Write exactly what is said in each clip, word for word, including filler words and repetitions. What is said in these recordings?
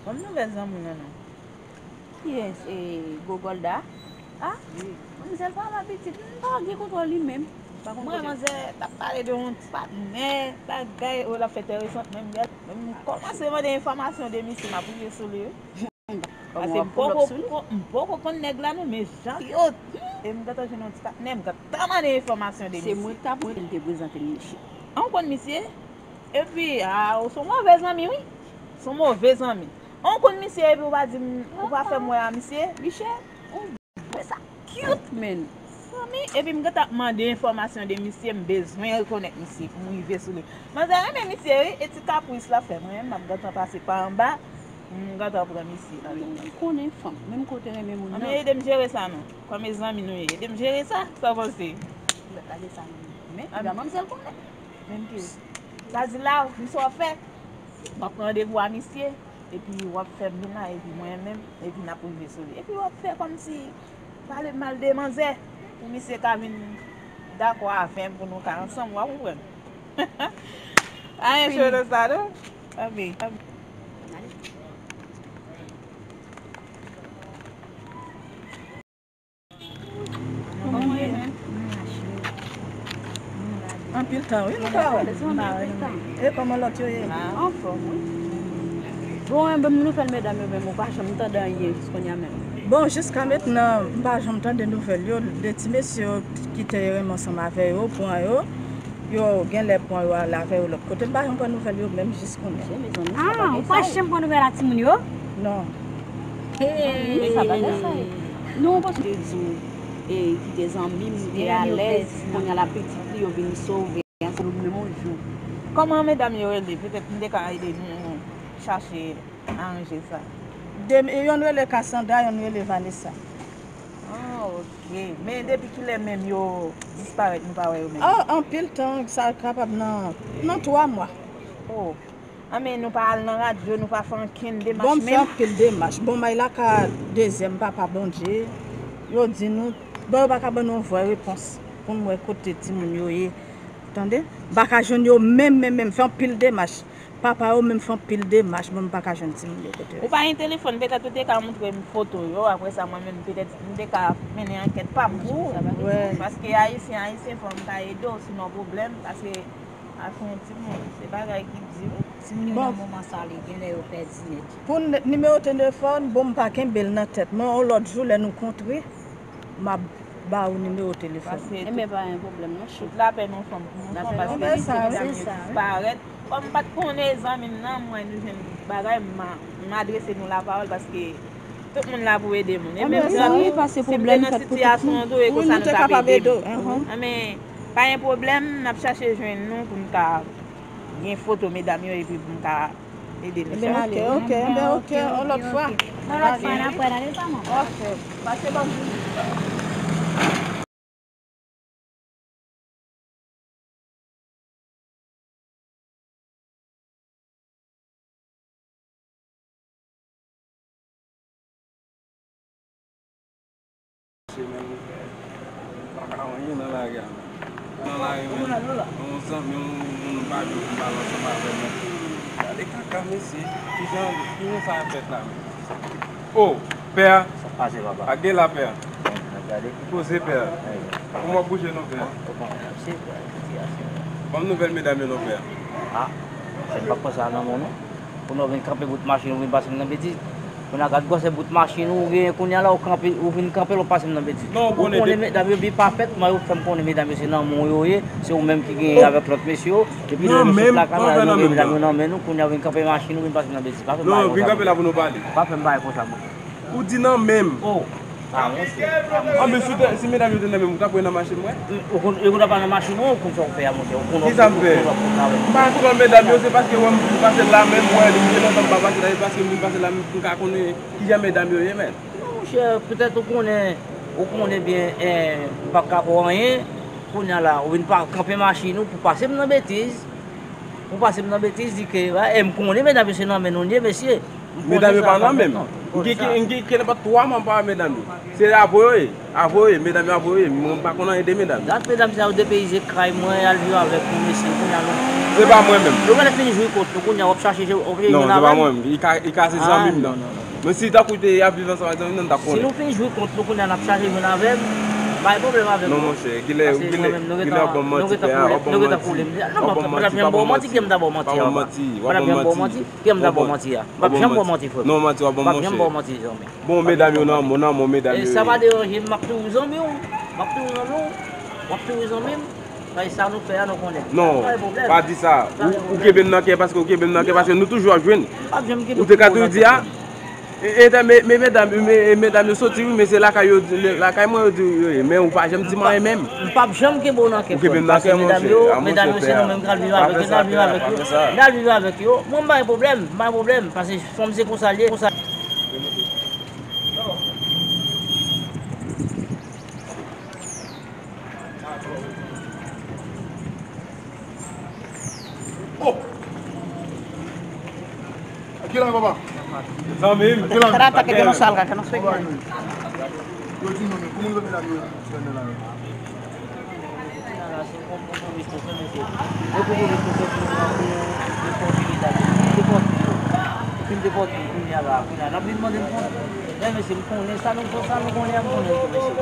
Ban m nouvèl zanmi w nan non. Kiyès? E, Gogolda? A? Wi. Manmzèl pa la pitit, m pa gen kontwòl li menm. Pa konn kote. Mwen, manzè t ap pale de yon ti patnè, bagay, o, l ap fè tè resant, menm yè, menm m kòmanse mande enfòmasyon de misye, m ap rive sou li, wi. Paske m poko, m poko konn nèg la non, men jan yo, e m gentan jwenn yon ti patnè, m gentan mande enfòmasyon de misye. Se mwen k t ap mwen te prezante l misye. An, ou konn misye? Epi, a, ou se yon move zanmi, wi. Se yon move zanmi. An, ou konn misye, epi ou pa di m, ou pa fè m wè a misye, Michel? Ou wè sa cute, man. Zanmi, epi m gentan ap mande enfòmasyon de misye, m bezwen rekonèt misye pou m rive sou li. Manzè renmen misye, wi, e ti kapris l ap fè. Mwen menm, m ap gentan pase pa anba, m gentan pran misye avè m. Ou konnen fanm, menm kote renmen moun nan. Anben, ede m jere sa non. Kòm e zanmi nou ye, ede m jere sa, sa w panse? Ou mèt lage sa nan men. Men, kounya manmzèl konnen. Menm ke, sa di la, m sa w ap fè? M ap pran randevou a misye, epi w ap fè m vin la, epi mwen menm, epi n ap rive sou li. Epi w ap fè kòmsi, pale mal de manzè, pou misye ka vin dakò avè m, pou nou ka ansanm, w a konprann. Anyen cho nan sa, non? Anben. Anpil tan, wi, nou pa wè. E kòman lòt yo ye? Anfòm, wi. Bon, e, ban m nouvèl medam yo menm, ou pa janm tande anyen jiskounye a menm? Bon, jiska mentnan, m pa janm tande nouvèl yo, de ti mesye yo ki te renmen ansanm avè yo, pran yo. Yo genlè pran yo ale avè yo lòt kote. M pa janm pran nouvèl yo menm jis kounye a. Ah, ou pa janm pran nouvèl a timoun yo? Non. Hey. Non, paske te di w, e, kite zanmi m, te alèz, kounye a la pitit li, yo vin sove ansanm menm yon jou. Kòman medam yo rele? Petèt m te ka ede nou chache aranje sa. De, yonn rele Cassandra, yonn rele Vanessa. Ah, ok. Men depi kilè menm yo disparèt, nou pa wè yo menm? Ah, anpil tan, sa kapab nan, nan twa mwa. Oh. Ah, men nou pa al nan radyo, nou pa fè ankenn demach menm? Bon, m fè anpil demach. Bon, m al lakay dezyèm papa Bondye. Yo di nou, bon, yo pa ka ban nou yon vrè repons pou n wè kote timoun yo ye. Tande? M pa ka jwenn yo menm, menm, menm. Fè anpil demach. Papa yo menm fè anpil demach, bon, m pa ka jwenn timoun yo kote yo ye. Ou pa gen telefòn, petèt ou te ka montre m foto yo, apre sa, mwen menm, petèt, m te ka mennen ankèt pa m pou ou. Wi. Paske Ayisyen, Ayisyen, fò m ka ede w si w nan pwoblèm, paske a se yon timoun, se bagay ki di, wi. Timoun yo nan moman sa, li genlè yo pèdi nèt. Pou n, nimewo telefòn, bon, m pa kenbe l nan tèt mwen, yon lòt jou, lè nou kontre, m ap ba ou nimewo telefòn. Paske tout, tout lapè nou fè m pou nou fè, paske depi medam yo disparèt, kòm m pa t konnen zanmi m nan, mwen nou jwenn bagay, m a, m adrese nou lapawòl, paske tout moun la pou ede moun. E menm jan nou, si m te nan sitiyasyon an tou, e konsa nou t ap ede m. Anben, pa gen pwoblèm, n ap chache jwenn nou pou n ka gen foto medam yo epi pou n ka ede mesye. Ebyen, ok, ok, ebyen, ok, yon lòt fwa. Yon lòt fwa, n ap wè nan desanm ankò. Ok. Pase bò m. Semenn, pa ka anyen nan lari a, menm. Nan lari, menm. Yon zanmi, yon moun pa di w pou pale ansanm avè l, menm. Gade kaka, mesye. Kijan, kijan sa ap fèt la, menm? Oh, pè a. Sa pase, papa? Ak de la, pè a. Bon, n ap gade. Poze, pè a. Wi. Kòman w ap bouje non, pè a? Bon, mèsi, pè a. Ban m nouvèl medam yo non, pè a. Ah, se m p ap pran sa nan men w non. Kounye a w vin kanpe bout machin ou vin pase m nan betiz. Kounye a gad gwosè bout machin ou genyen kounye a la, ou kanpe, ou vin kanpe l, ou pase m nan betiz. Non, ou konnen medam yo bi pa fèt, mwen yo fè m konnen medam yo se nan men w yo ye, se ou menm ki genyen avèk lòt mesye yo. Epi lè nou sot lakay la, nou gen medam yo nan men nou, kounye a w vin kanpe machin ou vin pase m nan betiz. Pa fè m bagay konsa. Non, vin kanpe la pou nou pale. Pa fè m bagay konsa, bro. Ou di nan men m. Oh. Ah, monchè. Ah, men si te, si medam yo te nan men m, ou t ap wè nan machin mwen? Ou konn, ou konn pa nan machin ou, ou konn sa w fè a, monchè. Ou konn, kisa m fè? Ou konn w ap konn sa w fè. M pa konn medam yo, se paske wè m vin pase la, men m wè li gen lontan m pa pase la, e paske m vin pase la, m ka konnen kijan medam yo ye, men. Non, monchè, petèt ou konnen, ou konnen byen, eh, m p ap ka fè w anyen. Kounye a la, ou vin pa kanpe machin ou pou pase m nan betiz. Ou pase m nan betiz, di ke, e m konnen medam yo se nan men nou l ye, mesye. Medam yo pa nan men m. M gen, m gen kenenpòt twa mwa m pa wè medam yo. Se avwe yo ye. Avwe yo ye. Medam yo avwe yo ye. Mwen m pa konn anyen de medam yo. Dat medam sa yo depeyize kay mwen, y al viv avèk yon mesye. Kounye a nou Se pa mwen menm. Nou genlè fin jwi kont nou, kounye a w ap chache, w ap chache jwenn avè m. Non, se pa mwen menm. Li ka, li ka se zanmi m nan. Men si tankou te y ap viv ansanm ak zanmi m nan, m t ap konnen. Si nou fin jwi kont nou, kounye a n ap chache jwenn avè m, m pa gen pwoblèm avè w. Non, monchè, kilè, kilè, kilè w ap ban m manti, frè a, w ap ban m manti. Non, m p ap janm ba w manti, kiyès m ta ba w manti a, papa? M p ap janm ba w manti. Kiyès m ta ba w manti a? M p ap janm ba w manti, frè m. Non, manti, w ap ban m manti. M p ap janm ba w manti, zanmi. Bon, medam yo nan, nan men medam yo. E sa pa deranje m, m ap toujou zanmi w. M ap toujou zanmi w. W ap toujou zanmi m. Sa, sa nou fè a, nou konnen. Non, pa di sa. Ou, ou kenbe m nan kè paske ou kenbe m nan kè paske nou toujou ap jwenn. M p ap janm kenbe w nan kè. Ou te ka toujou di a. E, e, men, men medam, men, e, medam yo soti wi, men se lakay yo, lakay mwen yo di yo ye, men ou pa janm di m anyen menm. M p ap janm kenbe w nan kè, frè m. Ou kenbe m nan kè, monchè. Paske medam yo, medam yo se nou menm k al viv avèk yo, n al viv avèk yo. N al viv avèk yo. Mwen m pa gen pwoblèm, m pa gen pwoblèm, paske fanm se konsa l ye, konsa. Oh! Ki la, papa? Zanmi m. Ki la? Yo di non, men kòman nou fè medam yo fè la? Yo konprann resto fè, mesye. Yo konprann resto fè pou nou pran pou depòte medam yo. Depòte yo. Fin depòte yo, kounye a la, kounye a la, n ap vin mande m kont. Men mesye, m konnen sa nou, sa nou konnen a, m konnen tou, mesye. M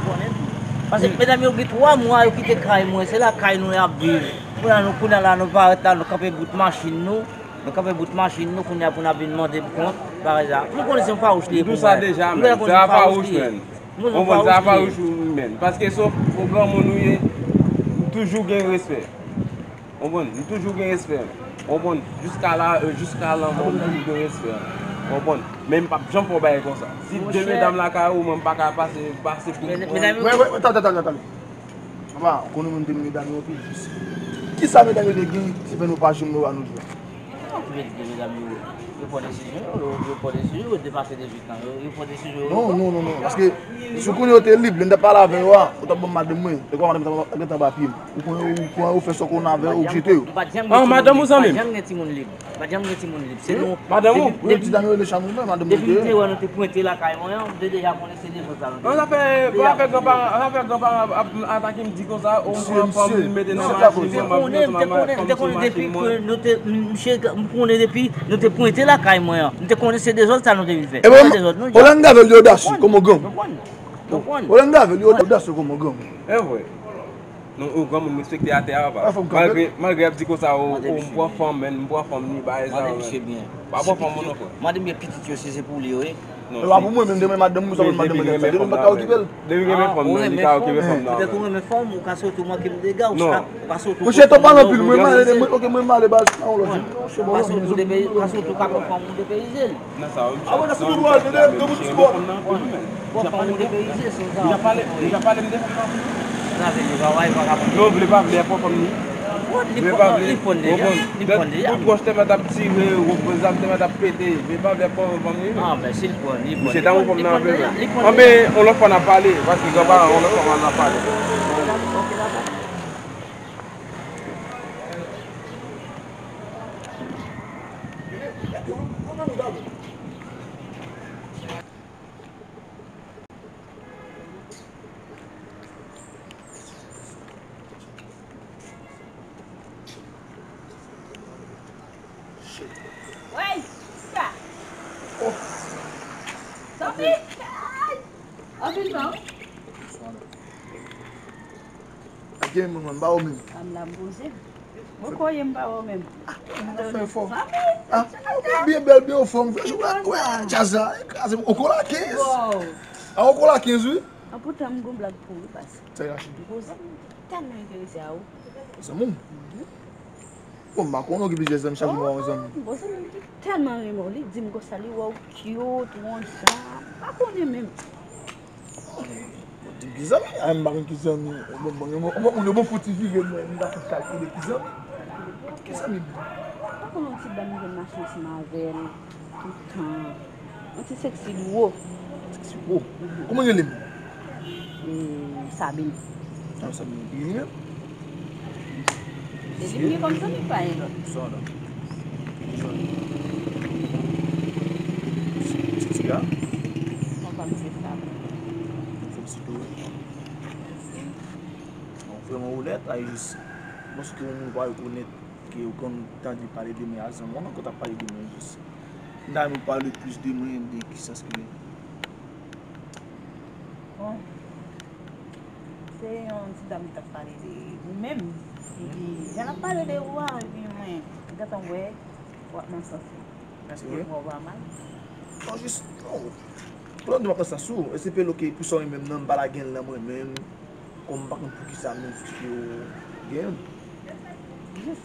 konnen tou. Paske medam yo gen twa mwa yo kite kay mwen, se lakay nou y ap viv. Kounye a nou, kounye a la, nou parèt la, nou kanpe bout machin nou. Nou kanpe bout machin nou, kounye a pou n ap vin mande m kont, bagay sa. M konnen se yon fawouch li ye pou mwen. M konnen se yon fawouch li ye. Ou konprann, se pa fawouch ou menm. Paske se yon granmoun ou ye, ou toujou gen respè. Ou konprann? M toujou gen respè. Ou konprann? Jiska la, euh, jiska lanmò, m toujou gen respè. Ou konprann? Men m p ap janm fè yon bagay konsa. Si de medam lakay ou, mwen m pa ka pase, pase pou mwen. Wè, wè, wè, tande, tande, tande. Papa, ou konnen mwen te medam yo anpil jis. Kisa medam yo te gen ki fè nou pa janm wè a nou jwe? Yo pran desizyon yo, yo pran desizyon yo, depase dezwit. Non, non, non, non. Paske si w konnen yo te lib, lè n t ap pale avè yo a, ou t ap ban m madanm mwen. Te kwè madanm mwen t ap gentan ba pye m. Ou konnen, ou pran yo, fè sa w konnen avè yo, ou jete yo. Ah, madanm ou zanmi m? Pa janm gen timoun lib. Pa jann gen timoun lib. Se nou. Madanm ou? Depi, depi ti dam yo rele chanm ou, men madanm ou te. Depi m te wè nou te pwente lakay mwen an, m te deja konnen se dezòd sa nou te. An zafè, an zafè granparan, an zafè granparan ap, ap atake m di konsa, ou pran fanm li mete nan machin, m te konnen, m te konnen, m te konnen depi ke nou te, m, misye, m konnen depi nou te pwente lakay mwen an. M te konnen se dezòd sa nou te vin fè. Se pa dezòd nou. Olanga vè li odasye, kòman gang? Konprann? Konprann? Olanga vè li odasye, kòman gang? E vre. Non, ou granmoun respekte atè a, papa. Malgre, malgre y ap di konsa, ou, ou m pran fanm, men m pran fanm, ni bagay sa yo, men. Pa pran fanm, non, frè. Mande m gen pitit yo, si se pou li yo ye. Non, e pa pou mwen, menm demen madanm mwen, sa pou madanm mwen, demen m pa ka okipe l. Depi gen fanm nan, li ka okipe fanm nan. Petèt ou renmen fanm, ou ka soti, ou manke m dega, ou ka, ou ka soti. Monchè, to pale anpil, mwen m ale, mwen, ok, mwen m ale, baz, nan yon lòt jou. Ou ka soti, ou depe-, ou ka soti, ou ka pran fanm, ou depeyize l. Nan sa, wi, misye ap di sa, misye renmen fanm nan anpil, wi, men. Misye ap pale, misye ap pale m de fanm nan anpil, wi, men. Non, vle pa vle, ap pran fanm ni. Vle pa vle, ou konprann. Tout wòch te mèt ap tire, zam te mèt ap pete, vle pa vle, ap pran fanm ni, wi. Misye ta pran fanm nan anpil, men. Anben, yon lòt fwa n a pale, paske granparan, yon lòt fwa n a pale. Wey, sa. Oh. Tanpri. Anpil non. Gen moun, mwen, ba ou menm. Sa m la m poze. Mwen koye m pa wè w menm. Ah, ou fè fò. Ah, ou byen bèl, byen anfòm. Wè, wè, djaz la, kraze m. Okola kenz. Wow. Ah, Okola kenz, wi. An poutan m gon blag pou ou, baz. Sa y Rachid? M poze m tèlman enterese a ou. Zanmi w? Mhm. Bon, m pa konnen w gen plizyè zanmi, chak jou m wè yon zanmi. Gon zanmi m ki tèlman renmen w, li di m konsa, li wè w cute, ou yon jan, m pa konnen menm. Bon, di m ki zanmi, a, m pa konn ki zanmi. Bon, bon, yon, yon, yon bon fouti vire, mwen, m ta fout kalkile ki zanmi. Ki zanmi? Pa konn yon ti dam m konn mache ansanm avè l toutan. Yon ti seksi dwo. Seksi dwo? Mhm. Kòman l rele m? E, Sabine. Ah, Sabine, ki li menm? Se li m gen kòm zanmi, pa gen lòt. Sa w la? Sa w la? Ti, ti, ti a? Mwen pa m se sa. Fè m ti tou. Mèsi. Bon, vrèman onèt, a jis. Paske yon moun pa rekonèt Ke ou konn tande pale de mwen a zanmi w, mwen konn ap pale de mwen jis. M ta renmen pale plis de mwen, de ki sans ke. Bon. Se yon ti dam ki t ap pale de ou menm. Epi, jan l ap pale de ou a, epi mwen gentan wè w ap nan sans li. Èske w wè w pa mal? Non, jis, non. Pou lòt di m ap nan sans ou, e se pelo ke pou sa w menm nan, m pa lage l nan mwen menm. Kòm m pa konn poukisa menm ke w gen l. Jis,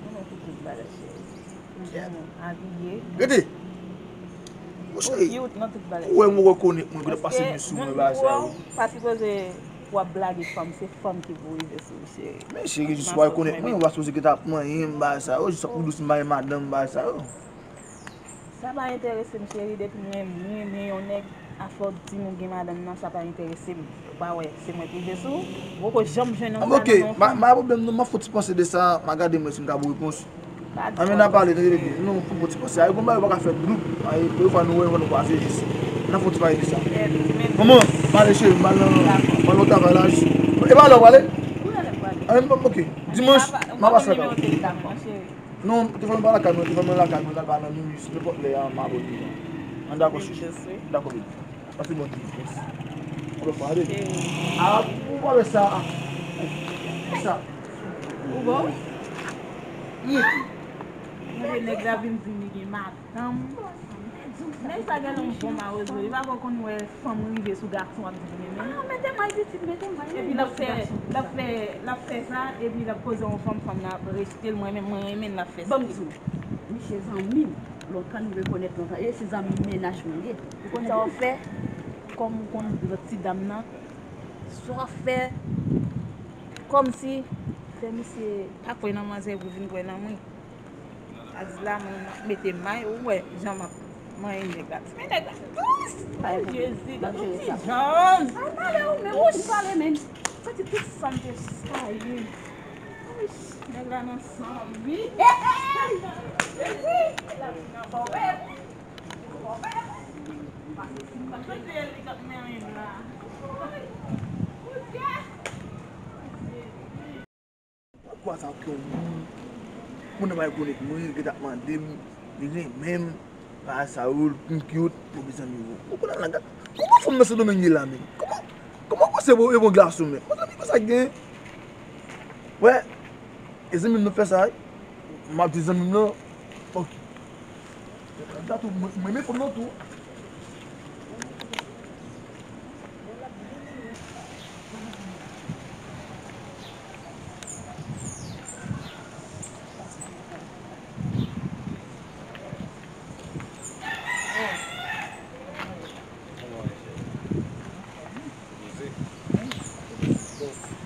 mwen nan tout, tout bagay, cheri. Jan w abiye. Rete! Ou cheri, cute nan tout bagay. Ou wè mwen rekonèt mwen, gade pase men sou mwen, bagay sa yo. Pa sipoze w ap blage fanm, se fanm ki pou rive sou ou, cheri. Men cheri, jis ou pa rekonèt mwen, ou pa sipoze gentan ap manyen m, bagay sa yo, jis ap dous m, bagay madanm, bagay sa yo. Sa pa enterese m, cheri, depi mwen, mwen renmen yon nèg, afè w di m ou gen madanm nan, sa pa enterese m. Ou pa wè, se mwen ki rive sou ou, ou poko janm jwenn yon sa nan yon fanm. Ok, m pa gen pwoblèm non, m ap fè yon ti panse de sa, m a gade mwen si m ka ba w repons. Ann men n a pale, tande, tande, non, fè yon ti panse. Ay, gon bagay ou pa ka fè dwoup, ay, yon fwa nou wè, yon fwa nou kwaze, jis. N a fè yon ti pale de sa. Manman, m ale cheri, m al nan, m al nan travay la, jis. E pa lè w prale? Ann men, ok, dimanch, m a pase lakay ou. Non, telefòn mwen pa lakay mwen, telefòn mwen lakay mwen, l al pa nan Mimis, nenpòt lè a, m abòne. An dakò, cheri. Dakò, baby. Pase bon dimanch. An lòt fwa, ale. A, ou pa wè sa. Sa. Ou bon? Mwen, nèg la vin di m li gen madanm. Nèg sa gen yon bon mawozo, li pa ko konn wè fanm rive sou gason ap di l renmen l. Ah, mete may pitit, mete may. Epi l ap fè, l ap fè, l ap fè sa, epi l ap koze yon fanm, fanm nan ap rejte l, mwen menm, mwen renmen l, l ap fè sa. Ban m di w, misye zanmi m, lontan nou rekonèt lontan, e se zanmi mennaj mwen ye. Ou konn sa w ap fè, kòm ou konn lòt ti dam nan, sa w ap fè, kòmsi, fè misye pa kwè nan manzè pou vin kwè nan mwen. Adila, mwen mete may, ou wè jan m ap manyen nèg la. Men nèg la dous! Oh, Jezi, gad yon ti janm! Ay, pale ou, men ou pale, men. Santi tout san m te chaye. Nèg la nan san m, wi. Hey, hey, hey! Jezi! Nèg la vin nan bòbèt. Bòbèt. Pase si m pa kote li k ap manyen m la. Ou dye! Mwen kwaze ak yon moun, moun nan pa rekonèt mwen, li gentan ap mande m, li renmen m, bagay sa yo, m cute, mwen bezwen nivo. Ou konnen la, gad, kòman fanm nan Sendomeng ye la menm? Kòman, kòman w panse bon, e bon gason menm? Mezanmi, konsa k gen? Wè, e zanmi m nan fè sa, wi. M ap di zanmi m nan, ok. Gad tou, mwen, mwen renmen fanm nan tou.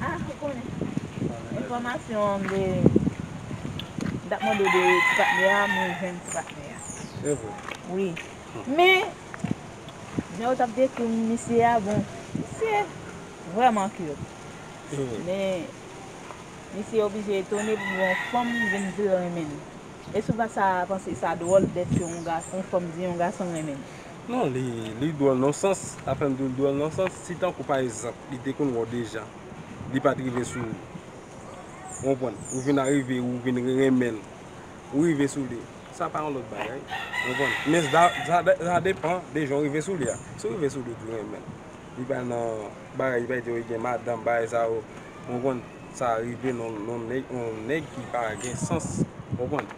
Ah, ou konnen. Enfòmasyon de, m t ap mande w de ti patnè a, mwen jwenn ti patnè a. Se vre? Wi. Men, jan yo t ap dekri misye a, bon, misye vrèman cute. Men, misye oblije etone pou yon fanm vin di l renmen l. Èske w pa sa panse sa dwòl dèske yon ga-, yon fanm di yon gason renmen l? Non, li, li dwòl nan sans, apre m di w l dwòl nan sans, si tankou pa egzanp, li te konn wè w deja, li pa t rive sou ou. Ou konprann? Ou vin arive, ou vin renmen l. Ou rive sou li. Sa pa yon lòt bagay. Ou konprann? Men sa, sa, sa depan de jan w rive sou li a. Si w rive sou li, ou di w renmen l. Li pa nan bagay, li pa di w li gen madanm, bagay sa yo. Ou konprann? Sa rive nan, nan nèg, yon nèg ki pa gen sans. Ou konprann?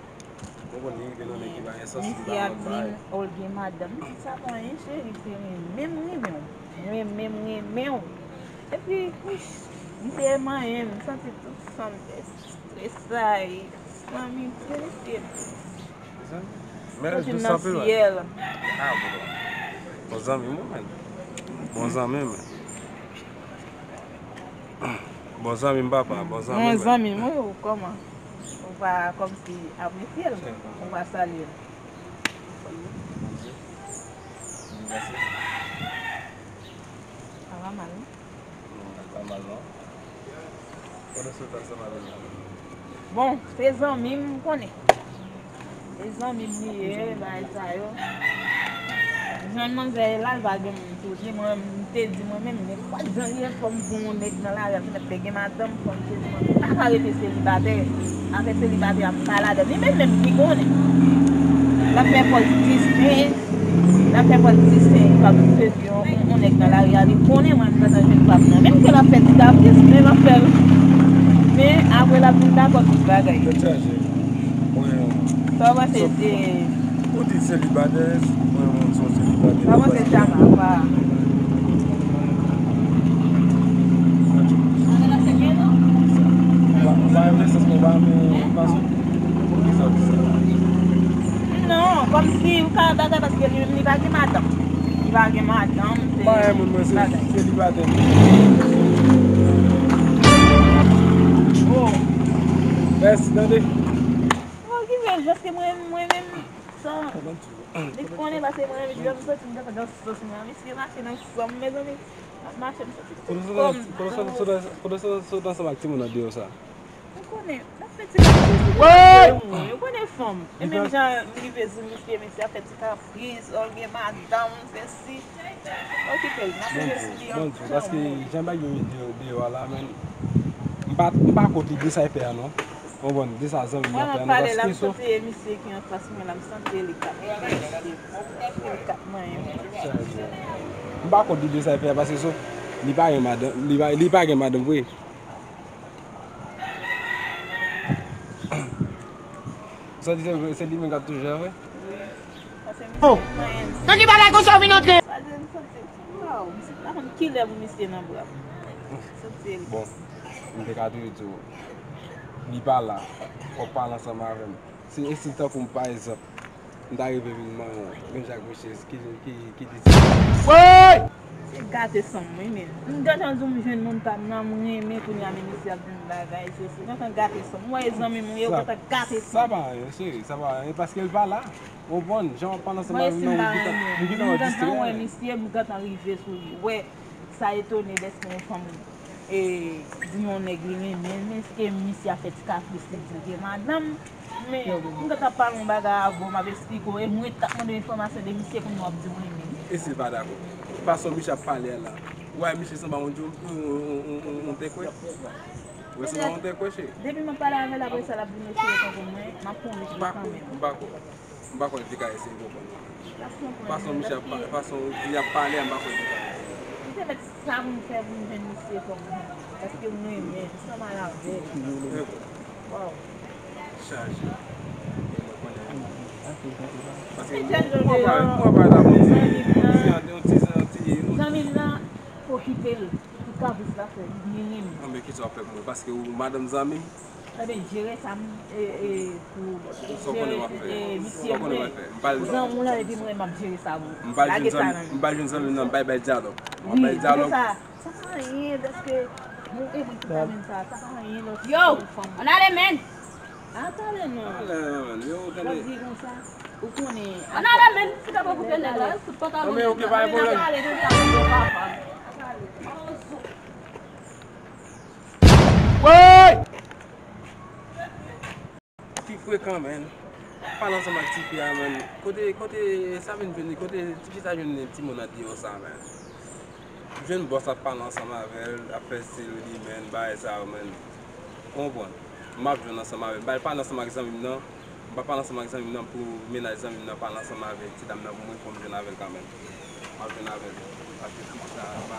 Ou konprann? Li rive nan nèg ki pa gen sans, li pa nan bagay. Misye ap di m, oh, l gen madanm. M di sa pa anyen, cheri, se renmen m renmen w. Renmen m renmen w. Epi, wi, misye manyen m, m santi tout san m te estresay. Zanmi, m te mesye. Men, jis anpil, wè. Ah, bon. Bon zanmi m, wi, men. Bon zanmi, men. Bon zanmi m, papa, bon zanmi m. Bon zanmi m, wi, ou kòman? Ou pa kòmsi apresye l, ou pa salye l. Sa va mal, wi. Non, pa mal, non. Konnen sou ta sa pa vin la. Bon, se zanmi m, m konnen. Se zanmi m li ye, bagay sa yo. Jwenn manzè la, l pa gen moun pou di, mwen, m Te di mwen menm, men kwa jan li ye, fò m gon yon nèg nan lari a, se mèt te gen madanm, fò m te di mwen, m pa ka rete selibatè. Afè selibatè a, m pa ladan. Li menm menm, li konnen. L ap fè pòz distè, l ap fè pòz distè, li p ap sezi yon, yon, yon nèg nan lari a, li konnen mwen, m gentan jwenn pa m nan. Menm ke l ap fè ti kapris, men l ap fè l. Men apre, l ap vin dakò tout bagay. Tèt chaje. Mwen, sa w panse de Ou di selibatè, mwen, mwen se yon selibatè. Sa w panse de Chama, apa? Ou pa, ou pa renmen sans mwen, ou pa renmen fason? Poukisa w di sa? Non, kòmsi ou ka bagay paske li menm li pa gen madanm. Li pa gen madanm, se Ou pa renmen moun, mwen se bagay. Selibatè. Oh. Mèsi, tande. Okipe l, paske mwen, mwen menm, sa, li konnen paske mwen menm, jwè m soti m devan nan sans mwen, misye mache nan san m, mezanmi, m ap mache, m soti. Kote w sot ansanm ak timoun nan deyò sa? Ou konnen, m ap fè ti bagay sou mwen, ou konnen fanm. E menm jan m rive sou misye, misye ap fè ti kapris, ò, l gen madanm, se si. Okipe l, m ap rive sou li an tan. Bon, paske jan bagay yo ye deyò, deyò a la, men, m pa, m pa kont li de sa l fè a, non. Ou konprann, de sa zanmi m ap fè a, non, paske so. Mwen, m ap pale la, m santi e misye ki anfas mwen la, m santi e li k ap, li k ap manyen mwen. M pa kont li de sa l fè a, paske so, li pa gen madanm, li pa, li pa gen madanm vre. Sa di se, se li menm k ap toujou a vre? Oh! Nan ki bagay konsa w vin antre? Waw, misye pa konn kilè pou misye nan bra m. Soti li. Bon, m te ka toujou di w, li pa la, fò w pale ansanm avè m. Si, e si tankou m, pa egzanp, m ta rive vin manyen w, menm jan ak misye ki, ki, ki di se. Woy! Se gate san m, wi, men. M gentan di w m jwenn moun pa m nan, m renmen kounye a, men misye ap di m bagay, se, se gentan gate san m. Ou wè e zanmi m ou ye, ou gentan gate san m. Sa pa anyen, cheri, sa pa anyen, paske l pa la. Ou konprann, jan w ap pale ansanm avè m nan, ou gentan, ou gentan wè distrè. M gentan wè misye, m gentan rive sou li. Wè, sa etone dèske yon fanm e, di yon nèg li renmen l, men èske misye ap fè ti kapris li di l gen madanm? Men, m gentan pale yon bagay avè w, m ap esplike w, e mwen t ap mande w enfòmasyon de misye, kounye a w ap di w renmen l. E si l pa dakò? Fason misye ap pale a la. Ou wè misye sanba yon, yon, yon, yon, yon, yon tèkwè? Ou wè sanba yon tèkwè, cheri? Depi m ap pale avè l, apre sa, l ap vin eseye tankou mwen, m ap fè yon misye kanmenm. M pa kwè. M pa kwè li te ka eseye konprann. Fason misye ap pa-, fason li ap pale a, m pa kwè li te ka eseye. Misye mèt sa pou m fè pou m jwenn misye fò m jwenn. Paske m renmen l, m sanmal avè l. Waw. Chaje. E mwen konnen. Paske mwen pa, mwen pa la pou ti, ti, yon ti, yon ti, yon zanmi m nan, okipe l. Pou kapris l ap fè, li byen renmen. Anben, kisa w ap fè pou mwen? Paske ou madanm zanmi m. Anben, jere sa m, e, e, pou jere, e, misye mwen. Zanmi w lan, epi mwen, m ap jere sa pou ou. Lage sa nan men m. M pa jwenn zanmi m nan, bay, bay dyalòg. Wi, bay dyalòg. Sa, sa pa anyen, dèske, bon, e mwen ki pa menm sa, sa pa anyen, lòt fanm. Yo! Ann ale, men! Atale non. Atale non, yo, tande. Yo di konsa, ou konnen. Ann ale, men, si ta pa koupe nèg la, fout pantalon. Anben, oke, pa gen pwoblèm. Ann ale, tande, atale. Woy! Ti frekan, men. Pale ansanm ak tifi a, men. Kote, kote sa vin jwenn li? Kote tifi sa jwenn timoun nan deyò sa, men? Jwenn bòs ap pale ansanm avè l, ap fè stil li, men, bagay sa yo, men. Ou konprann? M ap jwenn ansanm avè l. M pral pale ansanm ak zanmi m nan. M pral pale ansanm ak zanmi m nan pou mennaj zanmi m nan pale ansanm avèk ti dam nan pou mwen, pou m jwenn avè l kanmenm. M ap jwenn avè l. Paske tifi sa pa